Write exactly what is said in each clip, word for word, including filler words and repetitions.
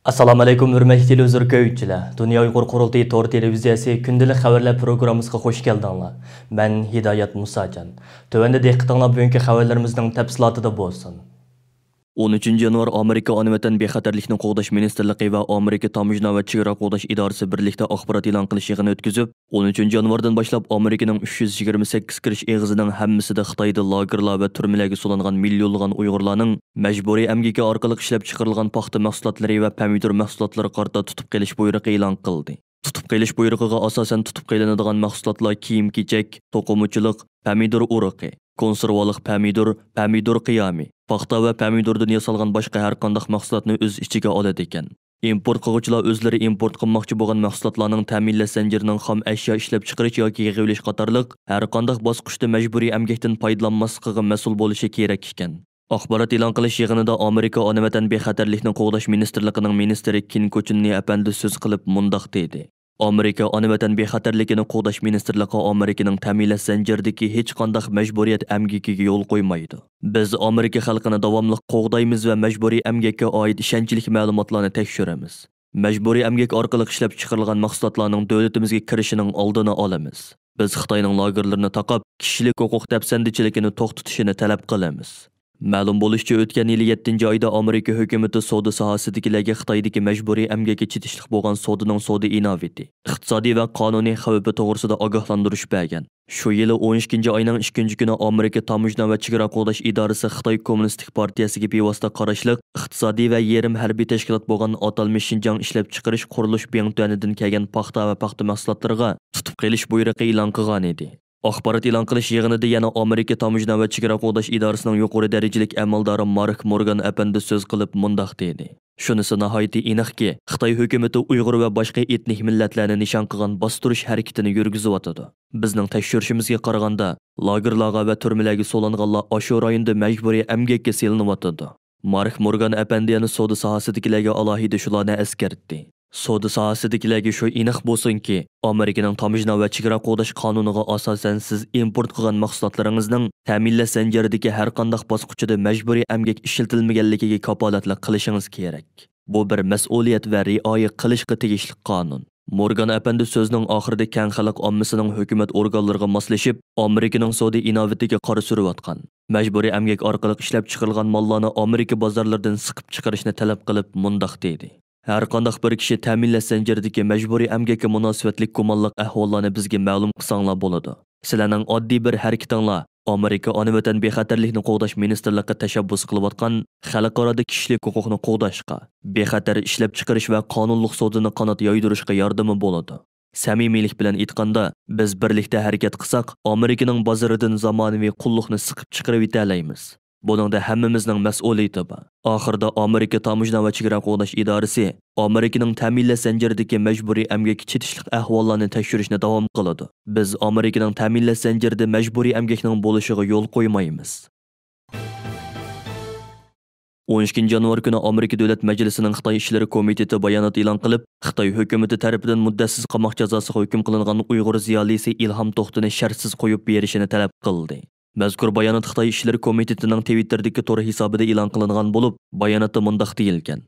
ئەسسالامۇ ئەلەيكۇم، ھۆرمەتلىك تېلېۋىزور كۆرگۈچىلەر. دۇنيا ئۇيغۇر قۇرۇلتىيى تور تېلېۋىزىيەسى كۈندىلىك خەۋەرلەر پروگراممىسىغا خوش كەلدىڭلار. مەن ھىدايەت مۇساجان. تۆۋەندە دىققىتىڭلار بۈگۈنكى خەۋەرلىرىمىزنىڭ تەپسىلاتىدا بولسۇن. ئون ئۈچىنچى يانۋار ئامېرىكا ئانا ۋەتەن بىخەتەرلىكنى قوغداش مىنىستىرلىقى ۋە ئامېرىكا تاموژنا ۋە چېگرا قوغداش ئىدارىسى بىرلىكتە ئاخبارات ئېلان قىلىش يىغىنى ئۆتكۈزۈپ، ئون ئۈچىنچى يانۋاردىن باشلاپ ئامېرىكىنىڭ ئۈچ يۈز يىگىرمە سەككىز كىرىش ئېغىزىنىڭ ھەممىسىدە خىتايدا لاگېرلار ۋە تۈرمىلەرگە سولانغان مىليونلىغان ئۇيغۇرلارنىڭ مەجبۇرىي ئەمگىكى ئارقىلىق ئىشلەپ چىقىرىلغان پاختا مەھسۇلاتلىرى ۋە پەمىدۇر مەھسۇلاتلىرىغا قارىتا تۇتۇپ قېلىش بۇيرۇقى ئېلان قىلدى. تۇتۇپ قېلىش بۇيرۇقىغا ئاساسەن تۇتۇپ قېلىنىدىغان مەھسۇلاتلار كىيىم-كېچەك، توقۇمىچىلىق، پەمىدۇر ئۇرۇقى، كونسېرۋالىق پەمىدۇر، پەمىدۇر قىيامى، پاختا ۋە پەمىدۇردىن ياسالغان باشقا ھەرقانداق مەھسۇلاتنى ئۆز ئىچىگە ئالىدىكەن. ئىمپورت قىلغۇچىلار ئۆزلىرى ئىمپورت قىلماقچى بولغان مەھسۇلاتلارنىڭ تەمىنلەش زەنجىرىنىڭ خام ئەشيا ئىشلەپچىقىرىش ياكى يىغىۋېلىش قاتارلىق ھەرقانداق باسقۇچتا مەجبۇرىي ئەمگەكتىن پايدىلانماسلىقىغا مەسئۇل بولۇشى كېرەك ئىكەن. ئاخبارات ئېلان قىلىش يىغىنىدا ئامېرىكا ئانا ۋەتەن بىخەتەرلىكنى قوغداش مىنىستىرلىقىنىڭ مىنىستىرى كىن كوچىننى ئەپەندى سۆز قىلىپ مۇنداق دېدى. ئامېرىكا ئانا ۋەتەن بىخەتەرلىكىنى قوغداش مىنىستىرلىقى ئامېرىكىنىڭ تەمىنلەش زەنجىرىدىكى ھېچقانداق مەجبۇرىيەت ئەمگىكىگە يول قويمايدۇ. بىز ئامېرىكا خەلقىنى داۋاملىق قوغدايمىز ۋە مەجبۇرىي ئەمگەككە ئائىت ئىشەنچلىك مەلۇماتلارنى تەكشۈرىمىز. مەجبۇرىي ئەمگەك ئارقىلىق ئىشلەپچىقىرىلغان مەھسۇلاتلارنىڭ دۆلىتىمىزگە كىرىشىنىڭ ئالدىنى ئالىمىز. بىز خىتاينىڭ لاگېرلىرىنى تاقاپ، كىشىلىك ھوقۇق دەپسەندىچىلىكىنى توختىتىشىنى تەلەپ قىلىمىز. مەلۇم بولۇشىچە، ئۆتكەن يىلى يەتتىنچى ئايدا ئامېرىكا ھۆكۈمىتى سودا ساھەسىدىكىلەرگە خىتايدىكى مەجبۇرىي ئەمگەككە چېتىشلىق بولغان سودىنىڭ سودا ئىناۋىتى، ئىقتىسادىي ۋە قانۇنىي خەۋپى توغرىسىدا ئاگاھلاندۇرۇش بەرگەن. شۇ يىلى ئون ئىككىنچى ئاينىڭ ئىككىنچى كۈنى ئامېرىكا تاموژنا ۋە چېگرا قوغداش ئىدارىسى خىتاي كوممۇنىستىك پارتىيەسىگە بىۋاسىتە قاراشلىق ئىقتىسادىي ۋە يېرىم ھەربىي تەشكىلات بولغان ئاتالمىش شىنجاڭ ئىشلەپچىقىرىش قۇرۇلۇش بىڭتۈەنىدىن كەلگەن پاختا ۋە پاختا مەھسۇلاتلىرىغا تۇتۇپ قېلىش بۇيرۇقى ئېلان قىلغانىدى. ئاخبارات ئېلان قىلىش يىغىنىدا يەنە ئامېرىكا تاموژنا ۋە چېگرا قوغداش ئىدارىسىنىڭ يۇقىرى دەرىجىلىك ئەمەلدارى مارك مورگان ئەپەندى سۆز قىلىپ مۇنداق دېدى: شۇنىسى ناھايىتى ئېنىقكى، خىتاي ھۆكۈمىتى ئۇيغۇر ۋە باشقا ئېتنىك مىللەتلەرنى نىشان قىلغان باستۇرۇش ھەرىكىتىنى يۈرگۈزۈۋاتىدۇ. بىزنىڭ تەكشۈرۈشىمىزگە قارىغاندا، لاگېرلارغا ۋە تۈرمىلەرگە سولانغانلار ئاشۇ رايوندا مەجبۇرىي ئەمگەككە سېلىنىۋاتىدۇ. مارك مورگان ئەپەندى يەنە سودا ساھەسىدىكىلەرگە ئالاھىدە شۇلارنى ئەسكەرتتى. سودا ساھەسىدىكىلەرگە شۇ ئېنىق بولسۇنكى، ئامېرىكىنىڭ تاموژنا ۋە چېگرا قوغداش قانۇنىغا ئاساسەن سىز ئىمپورت قىلغان مەھسۇلاتلىرىڭىزنىڭ تەمىنلەش زەنجىرىدىكى ھەرقانداق باسقۇچىدا مەجبۇرىي ئەمگەك ئىشلىتىلمىگەنلىكىگە كاپالەتلىك قىلىشىڭىز كېرەك. بۇ بىر مەسئۇلىيەت ۋە رىئايە قىلىشقا تېگىشلىك قانۇن. مورگان ئەپەندى سۆزىنىڭ ئاخىرىدا كەڭ خەلق ئاممىسىنىڭ ھۆكۈمەت ئورگانلىرىغا ماسلىشىپ، ئامېرىكىنىڭ سودا ئىناۋىتىگە قارا سۈرۈۋاتقان، مەجبۇرىي ئەمگەك ئارقىلىق ئىشلەپچىقىرىلغان ماللارنى ئامېرىكا بازارلىرىدىن سىقىپ چىقىرىشنى تەلەپ قىلىپ مۇنداق دېدى: ھەرقانداق بىر كىشى تەمىنلەش زەنجىرىدىكى مەجبۇرىي ئەمگەككە مۇناسىۋەتلىك گۇمانلىق ئەھۋاللارنى بىزگە مەلۇم قىلساڭلار بولىدۇ. سىلەرنىڭ ئاددىي بىر ھەرىكىتىڭلار ئامېرىكا ئانا ۋەتەن بىخەتەرلىكنى قوغداش مىنىستىرلىقى تەشەببۇس قىلىۋاتقان خەلقئارادا كىشىلىك ھوقۇقنى قوغداشقا، بىخەتەر ئىشلەپچىقىرىش ۋە قانۇنلۇق سودىنى قانات يايدۇرۇشقا ياردىمى بولىدۇ. سەمىمىيلىك بىلەن ئېيتقاندا، بىز بىرلىكتە ھەرىكەت قىلساق، ئامېرىكىنىڭ بازىرىدىن زامانىۋى قۇللۇقنى سىقىپ چىقىرىۋېتەلەيمىز. بۇنىڭدا ھەممىمىزنىڭ مەسئۇلىيىتى بار. ئاخىرىدا ئامېرىكا تاموژنا ۋە چېگرا قوغداش ئىدارىسى ئامېرىكىنىڭ تەمىنلەش زەنجىرىدىكى مەجبۇرىي ئەمگەككە چېتىشلىق ئەھۋاللارنى تەكشۈرۈشنى داۋام قىلىدۇ. بىز ئامېرىكىنىڭ تەمىنلەش زەنجىرىدە مەجبۇرىي ئەمگەكنىڭ بولۇشىغا يول قويمايمىز. ئون ئىككىنچى يانۋار كۈنى ئامېرىكا دۆلەت مەجلىسىنىڭ خىتاي ئىشلىرى كومىتېتى بايانات ئېلان قىلىپ، خىتاي ھۆكۈمىتى تەرىپىدىن مۇددەتسىز قاماق جازاسىغا ھۆكۈم قىلىنغان ئۇيغۇر زىيالىيسى ئىلھام توختىنى شەرتسىز قويۇپ بېرىشىنى تەلەپ قىلدى. مەزكۇر بايانات خىتاي ئىشلىرى كومىتېتىنىڭ تىۋىتتېردىكى تور ھېسابىدا ئېلان قىلىنغان بولۇپ، باياناتتا مۇنداق دېيىلگەن: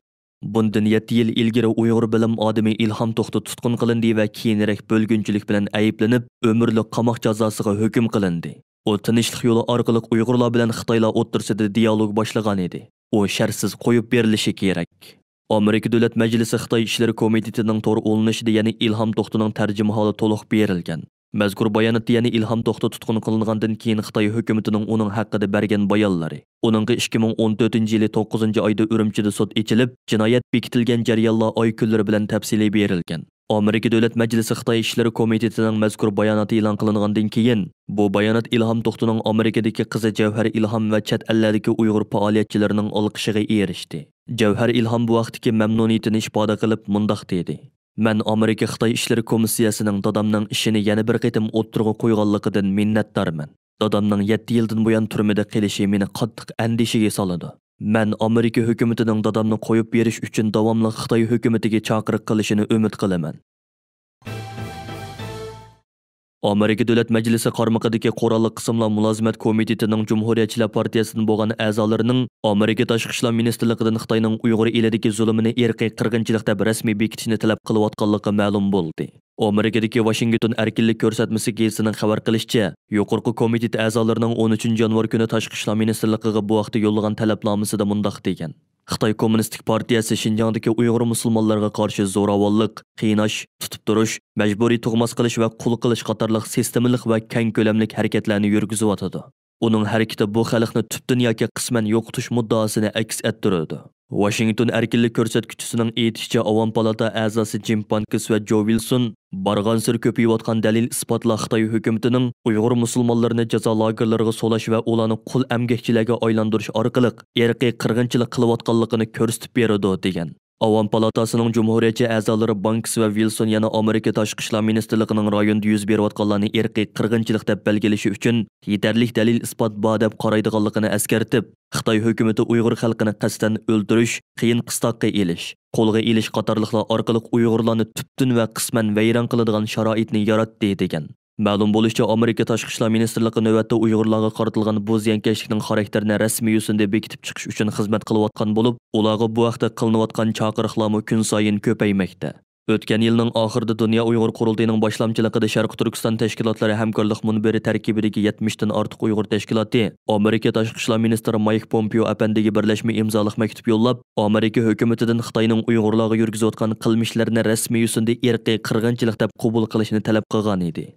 بۇندىن يەتتە يىل ئىلگىرى ئۇيغۇر بىلىم ئادىمى ئىلھام توختى تۇتقۇن قىلىندى ۋە كېيىنرەك بۆلگۈنچىلىك بىلەن ئەيىبلىنىپ، ئۆمۈرلۈك قاماق جازاسىغا ھۆكۈم قىلىندى. ئۇ تىنچلىق يولى ئارقىلىق ئۇيغۇرلار بىلەن خىتايلار ئوتتۇرىسىدا دىيالوگ باشلىغانىدى. ئۇ شەرتسىز قويۇپ بېرىلىشى كېرەك. ئامېرىكا دۆلەت مەجلىسى خىتاي ئىشلىرى كومىتېتىنىڭ تور ئۇلىنىشىدا يەنە ئىلھام توختىنىڭ تەرجىمىھالى تولۇق بېرىلگەن. مەزكۇر باياناتتا يەنە ئىلھام توختى تۇتقۇن قىلىنغاندىن كېيىن خىتاي ھۆكۈمىتىنىڭ ئۇنىڭ ھەققىدە بەرگەن بايانلىرى، ئۇنىڭغا ئىككى مىڭ ئون تۆتىنچى يىلى توققۇزىنچى ئايدا ئۈرۈمچىدە سوت ئېچىلىپ، جىنايەت بېكىتىلگەن جەريانلار ئاي-كۈنلىرى بىلەن تەپسىلىي بېرىلگەن. ئامېرىكا دۆلەت مەجلىسى خىتاي ئىشلىرى كومىتېتىنىڭ مەزكۇر باياناتى ئېلان قىلىنغاندىن كېيىن، بۇ بايانات ئىلھام توختىنىڭ ئامېرىكىدىكى قىزى جەۋھەر ئىلھام ۋە چەت ئەللەردىكى ئۇيغۇر پائالىيەتچىلىرىنىڭ ئالقىشىغا ئېرىشتى. جەۋھەر ئىلھام بۇ ھەقتىكى مەمنۇنىيىتىنى ئىپادە قىلىپ مۇنداق دېدى: مەن ئامېرىكا خىتاي ئىشلىرى كومىسسىيەسىنىڭ دادامنىڭ ئىشىنى يەنە بىر قېتىم ئوتتۇرىغا قويغانلىقىدىن مىننەتدارمەن. دادامنىڭ يەتتە يىلدىن بۇيان تۈرمىدە قېلىشى مېنى قاتتىق ئەندىشىگە سالىدۇ. مەن ئامېرىكا ھۆكۈمىتىنىڭ دادامنى قويۇپ بېرىش ئۈچۈن داۋاملىق خىتاي ھۆكۈمىتىگە چاقىرىق قىلىشىنى ئۈمىد قىلىمەن. ئامېرىكا دۆلەت مەجلىسى قارمىقىدىكى قوراللىق قىسىملار مۇلازىمەت كومىتېتىنىڭ جۇمھۇرىيەتچىلەر پارتىيەسىدىن بولغان ئەزالىرىنىڭ ئامېرىكا تاشقى ئىشلار مىنىستىرلىقىدىن خىتاينىڭ ئۇيغۇر ئېلىدىكى زۇلۇمىنى ئىرقىي قىرغىنچىلىق دەپ رەسمىي بېكىتىشنى تەلەپ قىلىۋاتقانلىقى مەلۇم بولدى. ئامېرىكىدىكى ۋاشىنگتون ئەركىنلىك كۆرسەتمىسى گېزىتىنىڭ خەۋەر قىلىشىچە، يۇقىرىقى كومىتېت ئەزالىرىنىڭ ئون ئۈچىنچى يانۋار كۈنى تاشقى ئىشلار مىنىستىرلىقىغا بۇ ھەقتە يوللىغان تەلەپنامىسىدا مۇنداق دېگەن: خىتاي كوممۇنىستىك پارتىيەسى شىنجاڭدىكى ئۇيغۇر مۇسۇلمانلىرىغا قارشى زوراۋانلىق، قىيناش، تۇتۇپ تۇرۇش، مەجبۇرىي تۇغماس قىلىش ۋە قۇل قىلىش قاتارلىق سىستېمىلىق ۋە كەڭ كۆلەملىك ھەرىكەتلەرنى يۈرگۈزۈۋاتىدۇ. ئۇنىڭ ھەرىكىتى بۇ خەلقنى تۈپتىن ياكى قىسمەن يوقىتىش مۇددىئاسىنى ئەكس ئەتتۈرىدۇ. ۋاشىنگتون ئەركىنلىك كۆرسەتكۈچىسىنىڭ ئېيتىشىچە، ئاۋام پالاتا ئەزاسى جىم پانكس ۋە جو ۋىلسون بارغانسېرى كۆپىيىۋاتقان دەلىل-ئىسپاتلار خىتاي ھۆكۈمىتىنىڭ ئۇيغۇر مۇسۇلمانلىرىنى جازا لاگېرلىرىغا سولاش ۋە ئۇلارنى قۇل ئەمگەكچىلەرگە ئايلاندۇرۇش ئارقىلىق ئىرقىي قىرغىنچىلىق قىلىۋاتقانلىقىنى كۆرسىتىپ بېرىدۇ، دېگەن. ئاۋام پالاتاسىنىڭ جۇمھۇرىيەتچى ئەزالىرى بانكس ۋە ۋىلسون يەنە ئامېرىكا تاشقى ئىشلار مىنىستىرلىقىنىڭ رايوندا يۈز بېرىۋاتقانلارنى ئىرقىي قىرغىنچىلىق دەپ بەلگىلىشى ئۈچۈن يېتەرلىك دەلىل-ئىسپات بار دەپ قارايدىغانلىقىنى ئەسكەرتىپ، خىتاي ھۆكۈمىتى ئۇيغۇر خەلقىنى قەستەن ئۆلتۈرۈش، قىيىن قىستاققا ئېلىش، قولغا ئېلىش قاتارلىقلار ئارقىلىق ئۇيغۇرلارنى تۈپتىن ۋە قىسمەن ۋەيران قىلىدىغان شارائىتنى ياراتتى، دېگەن. مەلۇم بولۇشىچە، ئامېرىكا تاشقى ئىشلار مىنىستىرلىقى نۆۋەتتە ئۇيغۇرلارغا قارىتىلغان بۇ زىيانكەشلىكنىڭ خاراكتېرىنى رەسمىي يۈزىسىندە بېكىتىپ چىقىش ئۈچۈن خىزمەت قىلىۋاتقان بولۇپ، ئۇلارغا بۇ ھەقتە قىلىنىۋاتقان چاقىرىقلارمۇ كۈنسايىن كۆپەيمەكتە. ئۆتكەن يىلنىڭ ئاخىرىدا دۇنيا ئۇيغۇر قۇرۇلتىيىنىڭ باشلامچىلىقىدا شەرقىي تۈركىستان تەشكىلاتلىرى ھەمكارلىق مۇنبىرى تەركىبىدىكى يەتمىشتىن ئارتۇق ئۇيغۇر تەشكىلاتى ئامېرىكا تاشقى ئىشلار مىنىستىرى مايك پومپېئو ئەپەندىگە بىرلەشمە ئىمزالىق مەكتۇپ يوللاپ، ئامېرىكا ھۆكۈمىتىدىن خىتاينىڭ ئۇيغۇرلارغا يۈرگۈزۈۋاتقان قىلمىشلىرىنى رەسمىي يۈزىسىندە ئىرقىي قىرغىنچىلىق دەپ قوبۇل قىلىشنى تەلەپ قىلغان ئىدى.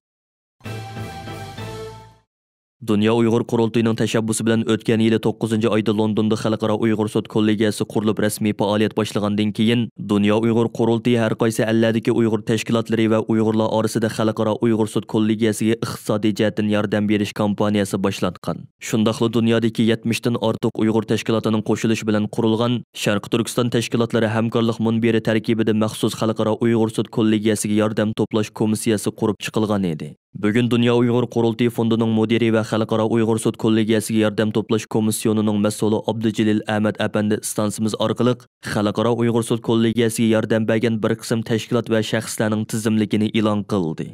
دۇنيا ئۇيغۇر قۇرۇلتىيىنىڭ تەشەببۇسى بىلەن ئۆتكەن يىلى توققۇزىنچى ئايدا لوندوندا خەلقئارا ئۇيغۇر سوت كوللېگىيەسى قۇرۇلۇپ رەسمىي پائالىيەت باشلىغاندىن كېيىن، دۇنيا ئۇيغۇر قۇرۇلتىيى ھەر قايسى ئەللەردىكى ئۇيغۇر تەشكىلاتلىرى ۋە ئۇيغۇرلار ئارىسىدا خەلقئارا ئۇيغۇر سوت كوللېگىيەسىگە ئىقتىسادىي جەھەتتىن ياردەم بېرىش كامپانىيەسى باشلاتقان. شۇنداقلا دۇنيادىكى يەتمىشتىن ئارتۇق ئۇيغۇر تەشكىلاتىنىڭ قوشۇلۇشى بىلەن قۇرۇلغان شەرقىي تۈركىستان تەشكىلاتلىرى ھەمكارلىق مۇنبىرى تەركىبىدە مەخسۇس خەلقئارا ئۇيغۇر سوت كوللېگىيەسىگە ياردەم توپلاش كومىسسىيەسى قۇرۇپ چىقىلغان ئىدى. بۈگۈن دۇنيا ئۇيغۇر قۇرۇلتىيى فوندىنىڭ مۇدىرى ۋە خەلقئارا ئۇيغۇر سوت كوللېگىيەسىگە ياردەم توپلاش كومىسسىيونىنىڭ مەسئۇلى ئابدۇجېلىل ئەمەت ئەپەندى ئىستانسىمىز ئارقىلىق خەلقئارا ئۇيغۇر سوت كوللېگىيەسىگە ياردەم بەرگەن بىر قىسىم تەشكىلات ۋە شەخسلەرنىڭ تىزىملىكىنى ئېلان قىلدى.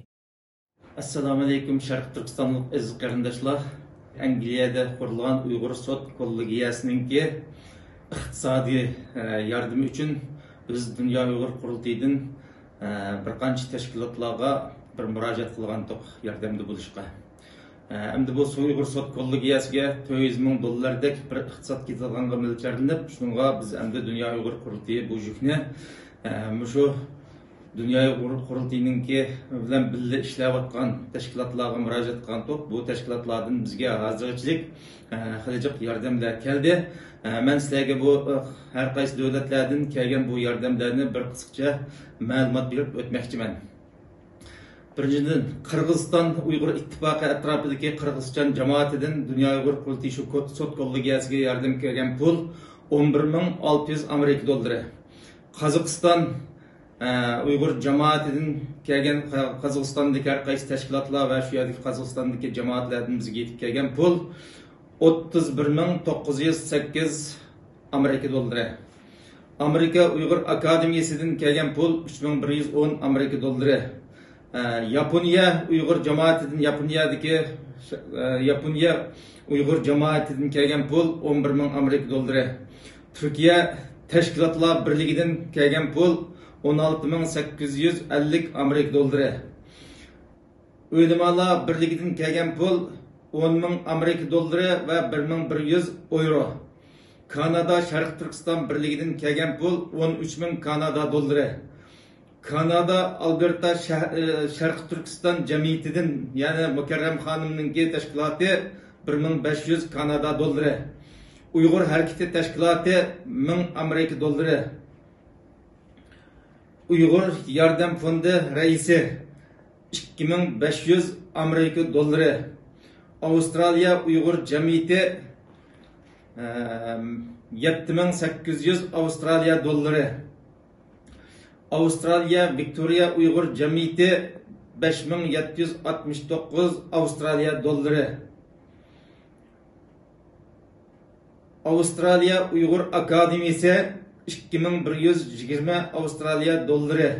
ئەسسالامۇئەلەيكۇم، شەرقىي تۈركىستانلىق ئەزىز قېرىنداشلار! ئەنگلىيەدە قۇرۇلغان ئۇيغۇر سوت كوللېگىيەسىنىڭكى ئىقتىسادىي، ئە، ياردىمى ئۈچۈن بىز دۇنيا ئۇيغۇر قۇرۇلتىيىدىن، ئە، بىر قانچە تەشكىلاتلارغا بىر مۇراجىئەت قىلغانتۇق ياردەمدە بولۇشقا. ئە، ئەمدى بۇ ئۇيغۇر سوت كوللېگىيەسىگە تۆت يۈز مىڭ دوللاردەك بىر ئىقتىساد كېتىدىغانغا مۆلچەرلىنىپ، شۇنىڭغا بىز ئەمدى دۇنيا ئۇيغۇر قۇرۇلتىيى بۇ يۈكنى، ئە، مۇشۇ دۇنيا ئۇيغۇر قۇرۇلتىيىنىڭكى بىلەن بىللە ئىشلەۋاتقان تەشكىلاتلارغا مۇراجىئەت قىلغانتۇق. بۇ تەشكىلاتلاردىن بىزگە ھازىرغىچىلىك، ئە، خېلى جىق ياردەملەر كەلدى. ئە، مەن سىلەرگە بۇ، ئە، ھەر قايسى دۆلەتلەردىن كەلگەن بۇ ياردەملەرنى بىر قىسقىچە مەلۇمات بېرىپ ئۆتمەكچىمەن. بىرىنچىدىن، قىرغىزىستان ئۇيغۇر ئىتتىپاقى ئەتراپىدىكى قىرغىزىستان جامائىتىدىن دۇنيا ئۇيغۇر قۇرۇلتىيى شۇ كو-، سوت كوللېگىيەسىگە ياردەم كەلگەن پۇل ئون بىر مىڭ ئالتە يۈز ئامېرىكا دوللىرى. قازاقىستان، ئە، ئۇيغۇر جامائىتىدىن كەلگەن، قا-، قازاقىستاندىكى ھەر قايسى تەشكىلاتلار ۋە شۇ يەردىكى قازاقىستاندىكى جامائەتلەردىن بىزگە يېتىپ كەلگەن پۇل ئوتتۇز بىر مىڭ توققۇز يۈز سەككىز ئامېرىكا دوللىرى. ئامېرىكا ئۇيغۇر ئاكادېمىيىسىدىن كەلگەن پۇل ئۈچ مىڭ بىر يۈز ئون ئامېرىكا دوللىرى. ئە، ياپونىيە ئۇيغۇر جامائىتىدىن، ياپونىيەدىكى، ئە، ياپونىيە ئۇيغۇر جامائىتىدىن كەلگەن پۇل ئون بىر مىڭ ئامېرىكا دوللىرى. تۈركىيە تەشكىلاتلار بىرلىكىدىن كەلگەن پۇل ئون ئالتە مىڭ سەككىز يۈز ئەللىك ئامېرىكا دوللىرى. ئۆلىمالار بىرلىكىدىن كەلگەن پۇل ئون مىڭ ئامېرىكا دوللىرى ۋە بىر مىڭ بىر يۈز ئويرو. كانادا شەرقىي تۈركىستان بىرلىكىدىن كەلگەن پۇل ئون ئۈچ مىڭ كانادا دوللىرى. كانادا ئالبېرتا شەھ-، ئى، شەرقىي تۈركىستان جەمئىيىتىدىن، يەنى مۇكەررەم خانىمنىڭكى تەشكىلاتى بىر مىڭ بەش يۈز كانادا دوللىرى. ئۇيغۇر ھەرىكىتى تەشكىلاتى مىڭ ئامېرىكا دوللىرى. ئۇيغۇر ياردەم فوندى رەئىسى ئىككى مىڭ بەش يۈز ئامېرىكا دوللىرى. ئاۋسترالىيە ئۇيغۇر جەمئىيىتى، ئەم، يەتتە مىڭ سەككىز يۈز ئاۋسترالىيە دوللىرى. ئاۋسترالىيە ۋىكتورىيە ئۇيغۇر جەمئىيىتى بەش مىڭ يەتتە يۈز ئاتمىش توققۇز ئاۋسترالىيە دوللىرى. ئاۋسترالىيە ئۇيغۇر ئاكادېمىيىسى ئىككى مىڭ بىر يۈز يىگىرمە ئاۋسترالىيە دوللىرى.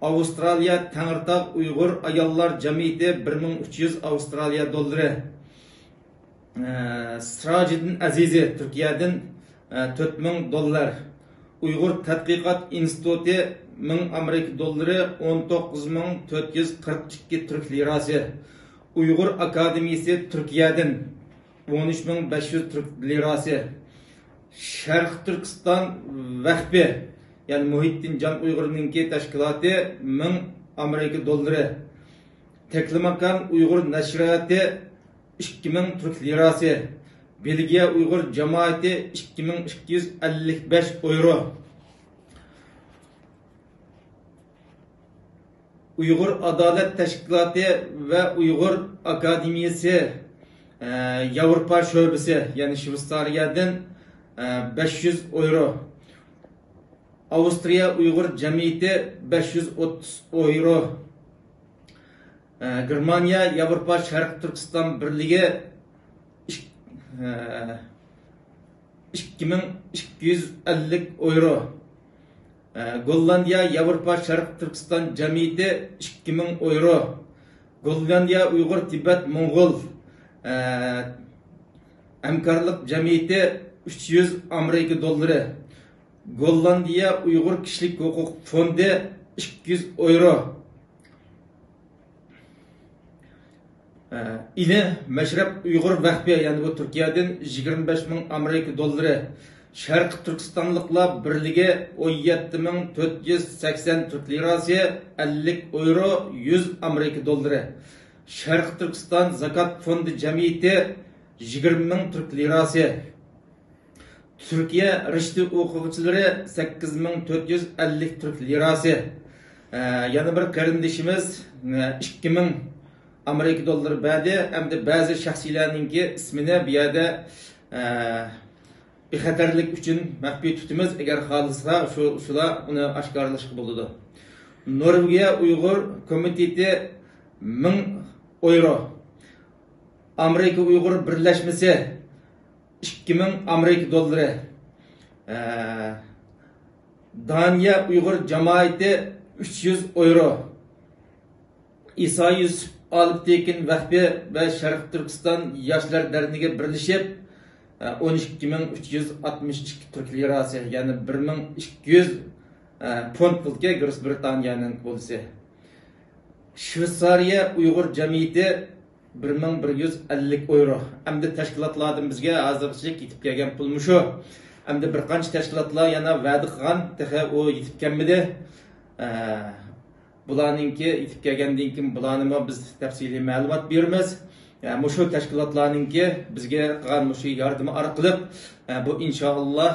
ئاۋسترالىيە تەڭرىتاغ ئۇيغۇر ئاياللار جەمئىيىتى بىر مىڭ ئۈچ يۈز ئاۋسترالىيە دوللىرى. ئە، سىراجىدىن ئەزىزى تۈركىيەدىن، ئە، تۆت مىڭ دوللار. ئۇيغۇر تەتقىقات ئىنستىتۇتى مىڭ ئامېرىكا دوللىرى، ئون توققۇز مىڭ تۆت يۈز قىرىق ئىككى تۈرك لىراسى. ئۇيغۇر ئاكادېمىيىسى تۈركىيەدىن، ئون ئۈچ مىڭ بەش يۈز تۈرك لىراسى. شەرقىي تۈركىستان ۋەخپى، يەنى مۇھىتدىن جان ئۇيغۇرنىڭكى تەشكىلاتى، مىڭ ئامېرىكا دوللىرى. تەكلىماكان ئۇيغۇر نەشرىياتى، ئىككى مىڭ تۈرك لىراسى. بېلگىيە ئۇيغۇر جامائىتى، ئىككى مىڭ ئىككى يۈز ئەللىك بەش ئويرو. ئۇيغۇر ئادالەت تەشكىلاتى ۋە ئۇيغۇر ئاكادېمىيىسى، ئە، ياۋروپا شۆبىسى، يەنى شۋېتسارىيەدىن، ئە، بەش يۈز ئويرو. ئاۋسترىيە ئۇيغۇر جەمئىيىتى، بەش يۈز ئوتتۇز ئويرو. ئە، گېرمانىيە ياۋروپا شەرقىي تۈركىستان بىرلىكى، ئىك-، ئە، ئىككى مىڭ ئىككى يۈز ئەللىك ئويرو. ئە، گوللاندىيە ياۋروپا شەرقىي تۈركىستان جەمئىيىتى، ئىككى مىڭ ئويرو. گوللاندىيە ئۇيغۇر تىبەت موڭغۇل، ئە، ھەمكارلىق جەمئىيىتى، ئۈچ يۈز ئامېرىكا دوللىرى. گوللاندىيە ئۇيغۇر كىشىلىك ھوقۇق فوندى، ئىككى يۈز ئويرو. ئىلى مەشرەپ ئۇيغۇر ۋەخپى، يەنى بۇ تۈركىيەدىن، يىگىرمە بەش مىڭ ئامېرىكا دوللىرى. شەرقىي تۈركىستانلىقلار بىرلىكى، ئون يەتتە مىڭ تۆت يۈز سەكسەن تۈرك لىراسى، ئەللىك ئويرو، يۈز ئامېرىكا دوللىرى. شەرقىي تۈركىستان زاكات فوندى جەمئىيىتى، يىگىرمە مىڭ تۈرك لىراسى. تۈركىيە رىشتە ئوقۇغۇچىلىرى، سەككىز مىڭ تۆت يۈز ئەللىك تۈرك لىراسى. ئە، يەنە بىر قېرىندىشىمىز، ئە، ئىككى مىڭ ئامېرىكا دوللىرى بەردى. ئەمدى بەزى شەخسلەرنىڭكى ئىسمىنى بۇ يەردە، ئە، بىخەتەرلىك ئۈچۈن مەخپىي تۇتىمىز. ئەگەر خالىسا، شۇ، شۇلار ئۇنى ئاشكارىلاشقا بولىدۇ. نورۋېگىيە ئۇيغۇر كومىتېتى، مىڭ ئويرو. ئامېرىكا ئۇيغۇر بىرلەشمىسى، ئىككى مىڭ ئامېرىكا دوللىرى. ئە، دانىيە ئۇيغۇر جامائىتى، ئۈچ يۈز ئويرو. ئىسا يۈسۈپ ئالپتېكىن ۋەخپى ۋە شەرقىي تۈركىستان ياشلار دەرنىكى بىرلىشىپ، ئە، ئون ئىككى مىڭ ئۈچ يۈز ئاتمىش ئىككى تۈرك لىراسى، يەنى بىر مىڭ ئىككى يۈز، ئە، پوند بولىدىكەن، گرېس برىتانىيەنىڭ بولسا. شۋېتسارىيە ئۇيغۇر جەمئىيىتى، بىر مىڭ بىر يۈز ئەللىك ئويرو. ئەمدى تەشكىلاتلاردىن بىزگە ھازىرغىچە يېتىپ كەلگەن پۇل مۇشۇ. ئەمدى بىر قانچە تەشكىلاتلار يەنە ۋەدە قىلغان، تېخى ئۇ يېتىپ كەلمىدى. ئە، بۇلارنىڭكى يېتىپ كەلگەندىن كېيىن بۇلارنىمۇ بىز تەپسىلىي مەلۇمات بېرىمىز. ئە، مۇشۇ تەشكىلاتلارنىڭكى بىزگە قىلغان مۇشۇ ياردىمى ئارقىلىق، ئە، بۇ ئىنشائاللا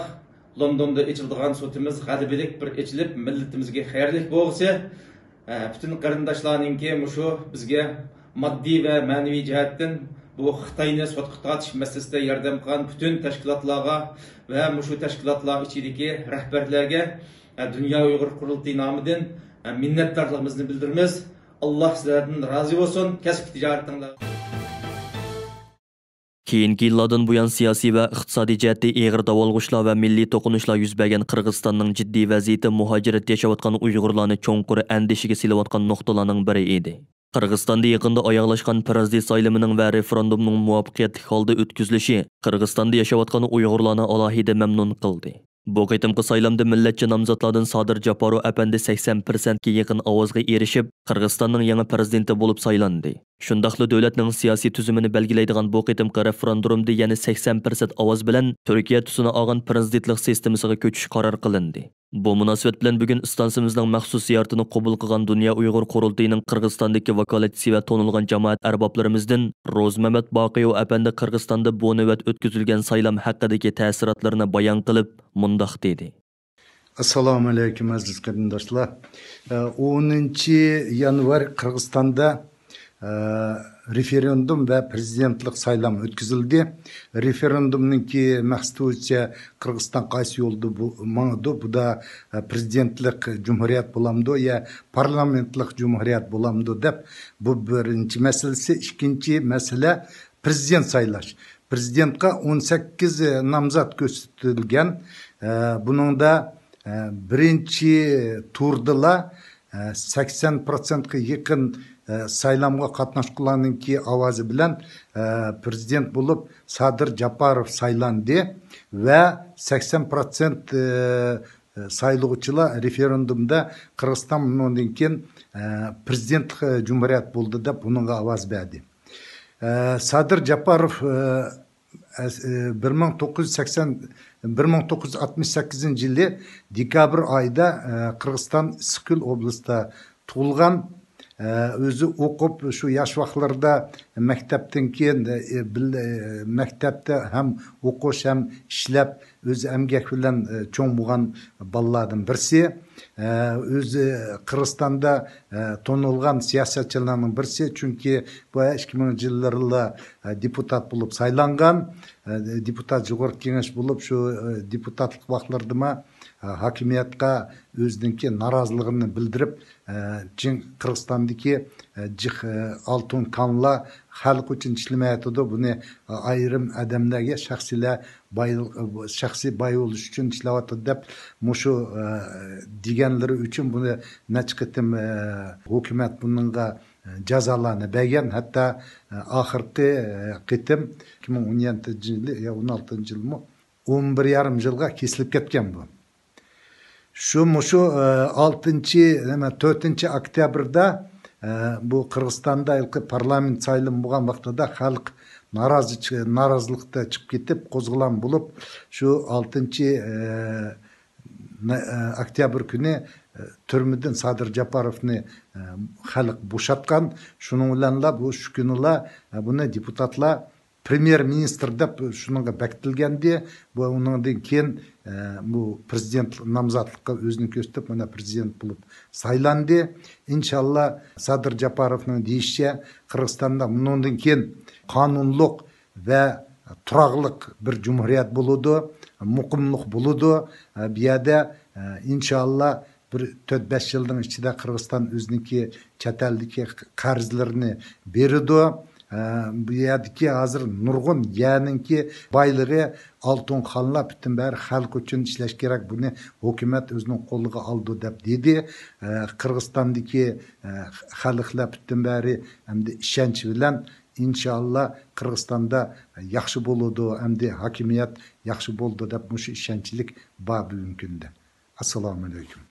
لوندوندا ئېچىلىدىغان سوتىمىز غەلىبىلىك بىر ئېچىلىپ، مىللىتىمىزگە خەيرلىك بولغۇسى. ئە، پۈتۈن قېرىنداشلارنىڭكى مۇشۇ بىزگە ماددىي ۋە مەنىۋى جەھەتتىن بۇ خىتاينى سوتقا تارتىش مەسىلىسىدە ياردەم قىلغان پۈتۈن تەشكىلاتلارغا ۋە مۇشۇ تەشكىلاتلار ئىچىدىكى رەھبەرلەرگە، ئە، دۇنيا ئۇيغۇر قۇرۇلتىيى نامىدىن، ئە، مىننەتدارلىقىمىزنى بىلدۈرىمىز. ئاللا سىلەردىن رازى بولسۇن. كەسىپ تىجارىتىڭلار. كېيىنكى يىللاردىن بۇيان سىياسىي ۋە ئىقتىسادىي جەھەتتە ئېغىر داۋالغۇشلار ۋە مىللىي توقۇنۇشلار يۈز بەرگەن قىرغىزىستاننىڭ جىددىي ۋەزىيىتى مۇھاجىرەتتە ياشاۋاتقان ئۇيغۇرلارنى چوڭقۇر ئەندىشىگە سېلىۋاتقان نۇقتىلارنىڭ بىرى ئىدى. قىرغىزىستاندا يېقىندا ئاياغلاشقان پىرېزىدېنت سايلىمىنىڭ ۋە رېفېراندۇمنىڭ مۇۋەپپەقىيەتلىك ھالدا ئۆتكۈزۈلۈشى قىرغىزىستاندا ياشاۋاتقان ئۇيغۇرلارنى ئالاھىدە مەمنۇن قىلدى. بۇ قېتىمقى سايلامدا مىللەتچى نامزاتلاردىن سادىر جاپاروۋ ئەپەندى سەكسەن پىرسەنتكە يېقىن ئاۋازغا ئېرىشىپ، قىرغىزىستاننىڭ يېڭى پىرېزىدېنتى بولۇپ سايلاندى. شۇنداقلا دۆلەتنىڭ سىياسىي تۈزۈمىنى بەلگىلەيدىغان بۇ قېتىمقى رېفېراندۇمدا يەنە سەكسەن پىرسەنت ئاۋاز بىلەن تۈركىيە تۈسىنى ئالغان پىرېزىدېنتلىق سىستېمىسىغا كۆچۈش قارار قىلىندى. بۇ مۇناسىۋەت بىلەن بۈگۈن ئىستانسىمىزنىڭ مەخسۇس زىيارىتىنى قوبۇل قىلغان دۇنيا ئۇيغۇر قۇرۇلتىيىنىڭ قىرغىزىستاندىكى ۋاكالەتچىسى ۋە تونۇلغان جامائەت ئەربابلىرىمىزدىن روزىمەمەت باقىيېۋ ئەپەندى قىرغىزىستاندا بۇ نۆۋەت ئۆتكۈزۈلگەن سايلام ھەققىدىكى تەسىراتلىرىنى بايان قىلىپ، مۇنداق دېدى. ئەسسالامۇئەلەيكۇم، ئەزىز قېرىنداشلار. ئە، ئونىنچى يانۋار قىرغىزىستاندا، ئە، رېفېرېندۇم ۋە پىرېزىدېنتلىق سايلام ئۆتكۈزۈلدى. رېفېرېندۇمنىڭكى مەقسىتى بويىچە قىرغىزىستان قايسى يولدا بۇ، ماڭىدۇ؟ بۇدا، ئە، پىرېزىدېنتلىق جۇمھۇرىيەت بولامدۇ يا پارلامېنتلىق جۇمھۇرىيەت بولامدۇ دەپ، بۇ بىرىنچى مەسىلىسى. ئىككىنچى مەسىلە پىرېزىدېنت سايلاش. پىرېزىدېنتقا ئون سەككىز نامزات كۆرسىتىلگەن. ئە، بۇنىڭدا، ئە، بىرىنچى تۇردىلا، ئە، سەكسەن پىرسەنتقا يېقىن، ئە، سايلامغا قاتناشقۇلارنىڭكى ئاۋازى بىلەن، ئە، پىرېزىدېنت بولۇپ سادىر جاپاروف سايلاندى ۋە سەكسەن پىرسەنت، ئە، سايلىغۇچىلار رېفېرېندۇمدا قىرغىزىستان بۇنىڭدىن كېيىن، ئە، پىرېزىدېنتلىق جۇمھۇرىيەت بولدى دەپ بۇنىڭغا ئاۋاز بەردى. ئە، سادىر جاپاروف، ئە، ئەس-، ئە، بىر مىڭ توققۇز يۈز سەكسەن، بىر مىڭ توققۇز يۈز ئاتمىش سەككىزىنچى يىلى دېكابىر ئايىدا، ئە، قىرغىزىستان ئىسسىقكۆل ئوبلاستىدا تۇغۇلغان. ئە، ئۆزى ئوقۇپ، شۇ ياش ۋاقىتلىرىدا مەكتەپتىن كېيىن، ئە، بىل-، ئە، مەكتەپتە ھەم ئوقۇش، ھەم ئىشلەپ، ئۆزى ئەمگەك بىلەن، ئە، چوڭ بولغان بالىلاردىن بىرسى. ئە، ئۆزى قىرغىزىستاندا، ئە، تونۇلغان سىياسەتچىلەرنىڭ بىرسى، چۈنكى بۇ ئىككى مىڭىنچى يىللىرىلا، ئە، دېپۇتات بولۇپ سايلانغان. ئە، دېپۇتات جۇغۇرت كېڭەش بولۇپ، شۇ، ئە، دېپۇتاتلىق ۋاقىتلىرىدىمۇ، ئە، ھاكىمىيەتقە ئۆزىنىڭكى نارازىلىقىنى بىلدۈرۈپ، ئە، جىڭ قىرغىزىستاندىكى، ئە، جىق، ئە، ئالتۇن كانلار خەلق ئۈچۈن ئىشلىمەيۋاتىدۇ. بۇنى، ئە، ئايرىم ئادەملەرگە شەخسىيلەر باي-، شەخسىي باي بولۇش ئۈچۈن ئىشلەۋاتىدۇ دەپ مۇشۇ، ئە، دېگەنلىرى ئۈچۈن بۇنى نەچچە قېتىم، ئە، ھۆكۈمەت بۇنىڭغا، ئە، جازالارنى بەرگەن. ھەتتا، ئە، ئاخىرقى، ئە، قېتىم ئىككى مىڭ ئون يەتتىنچى يىلى يا ئون ئالتىنچى يىلمۇ، ئون بىر يارىم يىلغا كېسىلىپ كەتكەن بۇ. شۇ، مۇشۇ، ئە، ئالتىنچى، نېمە، تۆتىنچى ئۆكتەبىردە، ئە، بۇ قىرغىزىستاندا ھېلىقى پارلامېنت سايلىمى بولغان ۋاقتىدا خەلق نارازى چى-، نارازىلىقتا چىقىپ كېتىپ، قوزغىلاڭ بولۇپ، شۇ ئالتىنچى، ئە، نە-، ئە، ئۆكتەبىر كۈنى، ئە، تۈرمىدىن سادىر جاپاروفنى، ئە، خەلق بوشاتقان. شۇنىڭ بىلەنلا بۇ شۇ كۈنىلا، ئە، بۇنى دېپۇتاتلار پرېميېر مىنىستىر دەپ شۇنىڭغا بەكىتىلگەنىدى. بۇ ئۇنىڭدىن كېيىن، ئە، بۇ پرېزىدېنت نامزاتلىققا ئۆزىنى كۆرسىتىپ، مانا پرېزىدېنت بولۇپ سايلاندى. ئىنشاللا، سادىر جاپاروفنىڭ دېيىشىچە، قىرغىزىستاندا بۇنىڭدىن كېيىن قانۇنلۇق ۋە تۇراقلىق بىر جۇمھۇرىيەت بولىدۇ، مۇقىملىق بولىدۇ. ئە، بۇ يەردە، ئە، ئىنشاللا، بىر تۆت، بەش يىلنىڭ ئىچىدە قىرغىزىستان ئۆزىنىڭكى چەت ئەلدىكى قەرزلىرىنى بېرىدۇ. ئە، بۇ يەردىكى ھازىر نۇرغۇن يەرنىڭكى بايلىقى ئالتۇن خانلار پۈتۈن بەر خەلق ئۈچۈن ئىشلەش كېرەك، بۇنى ھۆكۈمەت ئۆزىنىڭ قولىغا ئالىدۇ دەپ دېدى. ئە، قىرغىزىستاندىكى، ئە، خەلقلەر پۈتۈن بەرى ئەمدى ئىشەنچ بىلەن، ئىنشاللا، قىرغىزىستاندا ياخشى بولىدۇ، ئەمدى ھاكىمىيەت ياخشى بولىدۇ دەپ مۇشۇ ئىشەنچلىك بار بۈگۈنكى كۈندە. ئەسسالامۇئەلەيكۇم.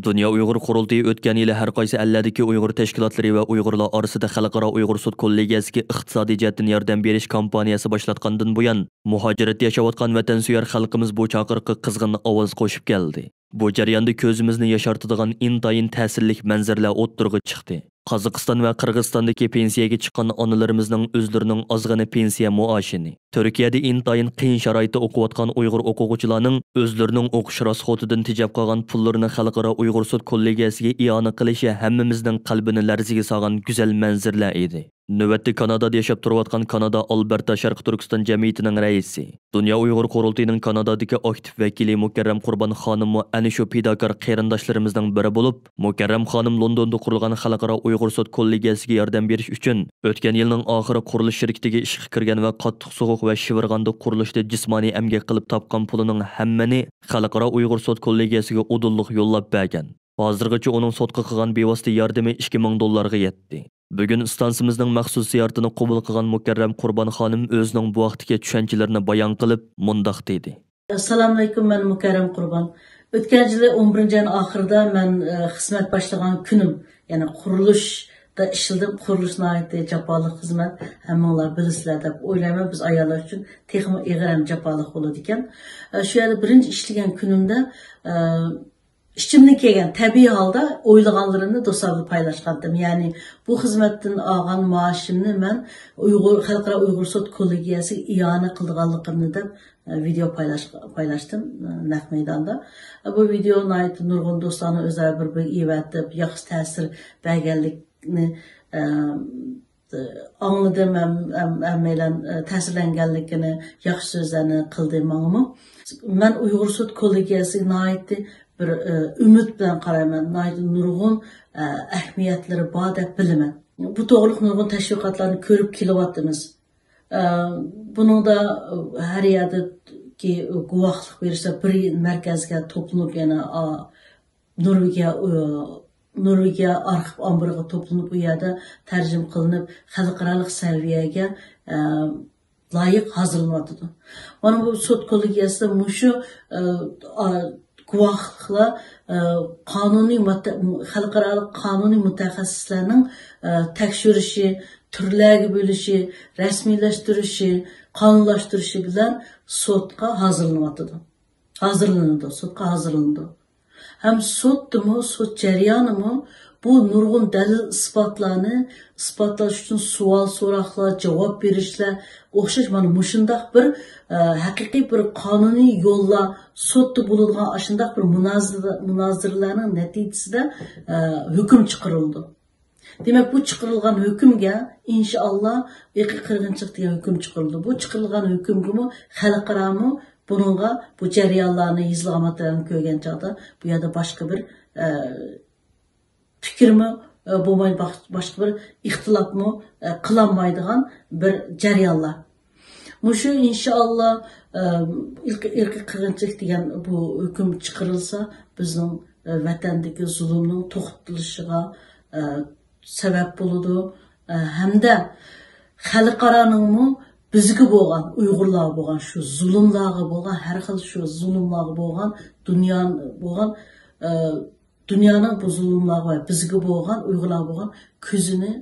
دۇنيا ئۇيغۇر قۇرۇلتىيى ئۆتكەن يىلى ھەر قايسى ئەللەردىكى ئۇيغۇر تەشكىلاتلىرى ۋە ئۇيغۇرلار ئارىسىدا خەلقئارا ئۇيغۇر سوت كوللېگىيەسىگە ئىقتىسادىي جەھەتتىن ياردەم بېرىش كامپانىيەسى باشلاتقاندىن بۇيان، مۇھاجىرەتتە ياشاۋاتقان ۋەتەنسۆيەر خەلقىمىز بۇ چاقىرىققا قىزغىن ئاۋاز قوشۇپ كەلدى. بۇ جەرياندا كۆزىمىزنى ياشارتىدىغان ئىنتايىن تەسىرلىك مەنزىرىلەر ئوتتۇرىغا چىقتى. قازاقىستان ۋە قىرغىزىستاندىكى پېنسىيەگە چىققان ئانىلىرىمىزنىڭ ئۆزلىرىنىڭ ئازغىنە پېنسىيە مائاشىنى، تۈركىيەدە ئىنتايىن قىيىن شارائىتتا ئوقۇۋاتقان ئۇيغۇر ئوقۇغۇچىلارنىڭ ئۆزلىرىنىڭ ئوقۇش راسخوتىدىن تېجەپ قالغان پۇللىرىنى خەلقئارا ئۇيغۇر سوت كوللېگىيەسىگە ئىئانە قىلىشى ھەممىمىزنىڭ قەلبىنى لەرزىگە سالغان گۈزەل مەنزىرىلەر ئىدى. نۆۋەتتە كانادادا ياشاپ تۇرۇۋاتقان كانادا ئالبېرتا شەرقىي تۈركىستان جەمئىيىتىنىڭ رەئىسى، دۇنيا ئۇيغۇر قۇرۇلتىيىنىڭ كانادادىكى ئاكتىپ ۋەكىلى مۇكەررەم قۇربان خانىممۇ ئەنە شۇ پىداكار قېرىنداشلىرىمىزنىڭ بىرى بولۇپ، مۇكەررەم خانىم لوندوندا قۇرۇلغان خەلقئارا ئۇيغۇر سوت كوللېگىيەسىگە ياردەم بېرىش ئۈچۈن ئۆتكەن يىلنىڭ ئاخىرى قۇرۇلۇش شىركىتىگە ئىشقا كىرگەن ۋە قاتتىق سوغۇق ۋە شىۋىرغاندا قۇرۇلۇشتا جىسمانىي ئەمگەك قىلىپ تاپقان پۇلىنىڭ ھەممىنى خەلقئارا ئۇيغۇر سوت كوللېگىيەسىگە ئۇدۇللۇق يوللاپ بەرگەن. ھازىرغىچە ئۇنىڭ سوتقا قىلغان بىۋاسىتە ياردىمى ئىككى مىڭ دوللارغا يەتتى. بۈگۈن ئىستانسىمىزنىڭ مەخسۇس زىيارىتىنى قوبۇل قىلغان مۇكەررەم قۇربان خانىم ئۆزىنىڭ بۇ ھەقتىكى چۈشەنچىلىرىنى بايان قىلىپ، مۇنداق دېدى. ئەسسالامۇئەلەيكۇم، مەن مۇكەررەم قۇربان. ئۆتكەن يىلى ئون بىرىنچى ئاينىڭ ئاخىرىدا مەن، ئە، خىزمەت باشلىغان كۈنۈم، يەنى قۇرۇلۇشتا ئىشلىدىم. قۇرۇلۇش ناھايىتى جاپالىق خىزمەت، ھەممىڭلار بىلىسىلەر دەپ ئويلايمەن. بىز ئاياللار ئۈچۈن تېخىمۇ ئېغىر ھەم جاپالىق بولىدىكەن. ئە، شۇ يەردە بىرىنچى ئىشلىگەن كۈنۈمدە، ئە، ئىچىمدىن كەلگەن تەبىئىي ھالدا ئويلىغانلىرىمنى دوستلار بىلەن پايلاشقانتىم. يەنى بۇ خىزمەتتىن ئالغان مائاشىمنى مەن ئۇيغۇر، خەلقئارا ئۇيغۇر سوت كوللېگىيەسىگە ئىئانە قىلىدىغانلىقىمنى دەپ، ئە، ۋىدېئو پايلاش-، پايلاشتىم، ئە، نەق مەيداندا. ئە، بۇ ۋىدېئو ناھايىتى نۇرغۇن دوستلارنىڭ ئۆزلەرگە بىر-بىرىگە ئېۋەتىپ، ياخشى تەسىر بەرگەنلىكىنى، ئە، ئاڭلىدىم ھەم، ھەم، ھەممەيلەن، ئە، تەسىرلەنگەنلىكىنى، ياخشى سۆزلەرنى قىلدى ماڭىمۇ. مەن ئۇيغۇر سوت كوللېگىيەسىگە ناھايىتى بىر، ئە، ئۈمىد بىلەن قارايمەن. ناھايىتى نۇرغۇن، ئە، ئەھمىيەتلىرى بار دەپ بىلىمەن. بۇ توغرىلىق نۇرغۇن تەشۋىقاتلارنى كۆرۈپ كېلىۋاتىمىز. ئە، بۇنىڭدا، ئە، ھەر يەردىكى گۇۋاھلىق بېرىشتە بىر مەركەزگە توپلىنىپ، يەنە، ئا، نورۋېگىيە، ئۇ، نورۋېگىيە ئارخىپ ئامبىرىغا توپلىنىپ، ئۇ يەردە تەرجىمە قىلىنىپ، خەلقئارالىق سەۋىيەگە، ئە، لايىق ھازىرلىنىۋاتىدۇ. مانا بۇ سوت كوللېگىيەسىدە مۇشۇ، ئە، ئا، گۇۋاھلىقلار، ئە، قانۇنىي مۇتە-، خەلقئارالىق قانۇنىي مۇتەخەسسىسلەرنىڭ، ئە، تەكشۈرۈشى، تۈرلەرگە بۆلۈشى، رەسمىيلەشتۈرۈشى، قانۇنلاشتۇرۇشى بىلەن سوتقا ھازىرلىنىۋاتىدۇ. ھازىرلىنىدۇ، سوتقا ھازىرلىنىدۇ. ھەم سوتتىمۇ، سوت جەريانىمۇ بۇ نۇرغۇن دەلىل ئىسپاتلارنى ئىسپاتلاش ئۈچۈن سوئال سوراقلار، جاۋاب بېرىشلەر ئوخشاش مانا مۇشۇنداق بىر، ئە، ھەقىقىي بىر قانۇنىي يوللار، سوتتا بولىدىغان ئاشۇنداق بىر مۇنازىرە، مۇنازىرىلەرنىڭ نەتىجىسىدە، ئە، ھۆكۈم چىقىرىلىدۇ. دېمەك، بۇ چىقىرىلغان ھۆكۈمگە، ئىنشائاللا، ئىرقىي قىرغىنچىلىق دېگەن ھۆكۈم چىقىرىلىدۇ. بۇ چىقىرىلغان ھۆكۈمگىمۇ خەلقئارامۇ بۇنىڭغا، بۇ جەريانلارنى، يېزىلغان ماتېرىيالنى كۆرگەن چاغدا، بۇ يەردە باشقا بىر، ئە، پىكىرمۇ، ئە، بولمايدۇ، باش-، باشقا بىر ئىختىلاپمۇ، ئە، قىلالمايدىغان بىر جەريانلار. مۇشۇ، ئىنشائاللا، ئە، ئىرقىي، ئىرقىي قىرغىنچىلىق دېگەن بۇ ھۆكۈم چىقىرىلسا، بىزنىڭ، ئە، ۋەتەندىكى زۇلۇمنىڭ توختىتىلىشىغا، ئە، سەۋەب بولىدۇ. ئە، ھەمدە خەلقئارانىڭمۇ بىزگە بولغان، ئۇيغۇرلارغا بولغان شۇ زۇلۇملارغا بولغان، ھەر خىل شۇ زۇلۇملارغا بولغان، دۇنيا بولغان، ئە، دۇنيانىڭ بۇ زۇلۇملارغا ۋە بىزگە بولغان، ئۇيغۇرلارغا بولغان كۆزىنى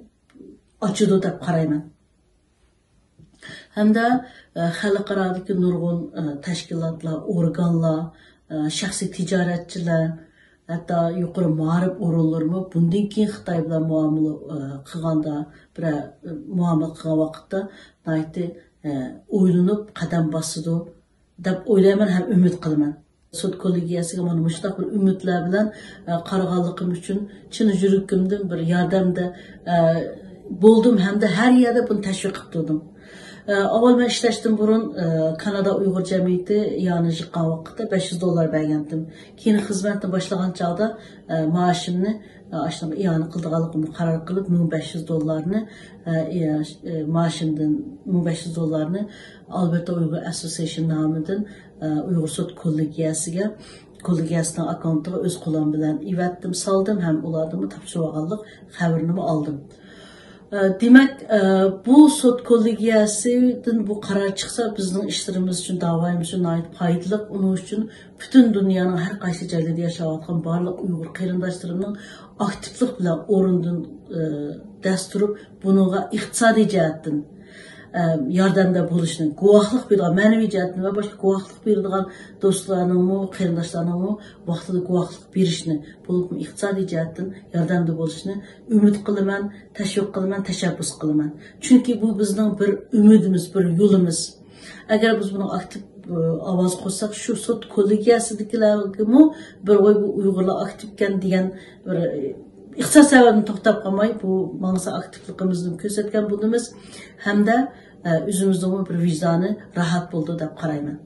ئاچىدۇ دەپ قارايمەن. ھەمدە، ئە، خەلقئارادىكى نۇرغۇن، ئە، تەشكىلاتلار، ئورگانلار، ئە، شەخسىي تىجارەتچىلەر، ھەتتا يۇقىرى مائارىپ ئورۇنلىرىمۇ بۇندىن كېيىن خىتاي بىلەن مۇئامىلە، ئە، قىلغاندا، بىرەر، ئە، مۇئامىلە قىلغان ۋاقىتتا ناھايىتى، ئە، ئويلىنىپ قەدەم باسىدۇ دەپ ئويلايمەن ھەم ئۈمىد قىلىمەن. سوت كوللېگىيەسىگە مانا مۇشۇنداق بىر ئۈمىدلەر بىلەن، ئە، قارىغانلىقىم ئۈچۈن چىن يۈرىكىمدىن بىر ياردەمدە، ئە، بولدۇم ھەمدە ھەر يەردە بۇنى تەشۋىق قىلىپ تۇردۇم. ئە، ئاۋۋال مەن ئىشلەشتىن بۇرۇن، ئە، كانادا ئۇيغۇر جەمئىيىتى ئىئانە يىغقان ۋاقىتتا بەش يۈز دوللار بەرگەنتىم. كېيىن خىزمەتنى باشلىغان چاغدا، ئە، مائاشىمنى، ئە، ئاشۇنىڭغا ئىئانە قىلىدىغانلىقىمنى قارار قىلىپ، مىڭ بەش يۈز دوللارنى، ئە، ئە، مائاشىمدىن مىڭ بەش يۈز دوللارنى ئالبېرتا ئۇيغۇر ئەسوسىيېيشن نامىدىن، ئە، ئۇيغۇر سوت كوللېگىيەسىگە، كوللېگىيەسىنىڭ ئاككاونتىغا ئۆز قولۇم بىلەن ئېۋەتتىم، سالدىم ھەم ئۇلاردىنمۇ تاپشۇرۇۋالغانلىق خەۋىرىنىمۇ ئالدىم. ئە، دېمەك، ئە، بۇ سوت كوللېگىيەسىدىن بۇ قارار چىقسا، بىزنىڭ ئىشلىرىمىز ئۈچۈن، داۋايىمىز ئۈچۈن ناھايىتى پايدىلىق. ئۇنىڭ ئۈچۈن پۈتۈن دۇنيانىڭ ھەر قايسى جايلىرىدا ياشاۋاتقان بارلىق ئۇيغۇر قېرىنداشلىرىمنىڭ ئاكتىپلىق بىلەن ئورنىدىن، ئە، دەس تۇرۇپ، بۇنىڭغا ئىقتىسادىي جەھەتتىن، ئە، ياردەمدە بولۇشنى، گۇۋاھلىق بېرىدىغان، مەنىۋى جەھەتتىن ۋە باشقا گۇۋاھلىق بېرىدىغان دوستلارنىڭمۇ، قېرىنداشلارنىڭمۇ ۋاقتىدا گۇۋاھلىق بېرىشنى، بولۇپمۇ ئىقتىسادىي جەھەتتىن ياردەمدە بولۇشنى ئۈمىد قىلىمەن، تەشۋىق قىلىمەن، تەشەببۇس قىلىمەن. چۈنكى بۇ بىزنىڭ بىر ئۈمىدىمىز، بىر يولىمىز. ئەگەر بىز بۇنىڭغا ئاكتىپ، ئاۋاز قوشساق، شۇ سوت كوللېگىيەسىدىكىلەرگىمۇ بىر، ۋاي، بۇ ئۇيغۇرلار ئاكتىپكەن دېگەن بىر، ئىقتىساد سەۋەبىدىن توختاپ قالماي، بۇ ماڭسا ئاكتىپلىقىمىزنى كۆرسەتكەن بولىمىز ھەمدە، ئە، ئۆزىمىزنىڭمۇ بىر ۋىجدانى راھەت بولىدۇ دەپ قارايمەن.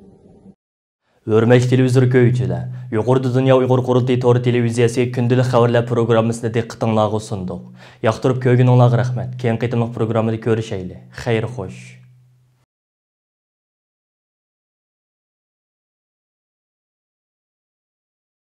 ھۆرمەتلىك تېلېۋىزور كۆرگۈچىلەر، يۇقىرىدا دۇنيا ئۇيغۇر قۇرۇلتىيى تور تېلېۋىزىيەسى كۈندىلىك خەۋەرلەر پروگراممىسىنى دىققىتىڭلارغا سۇندۇق. ياقتۇرۇپ كۆرگىنىڭلارغا رەھمەت. كېيىنكى قېتىملىق پروگراممىدا كۆرۈشەيلى. خەير خوش.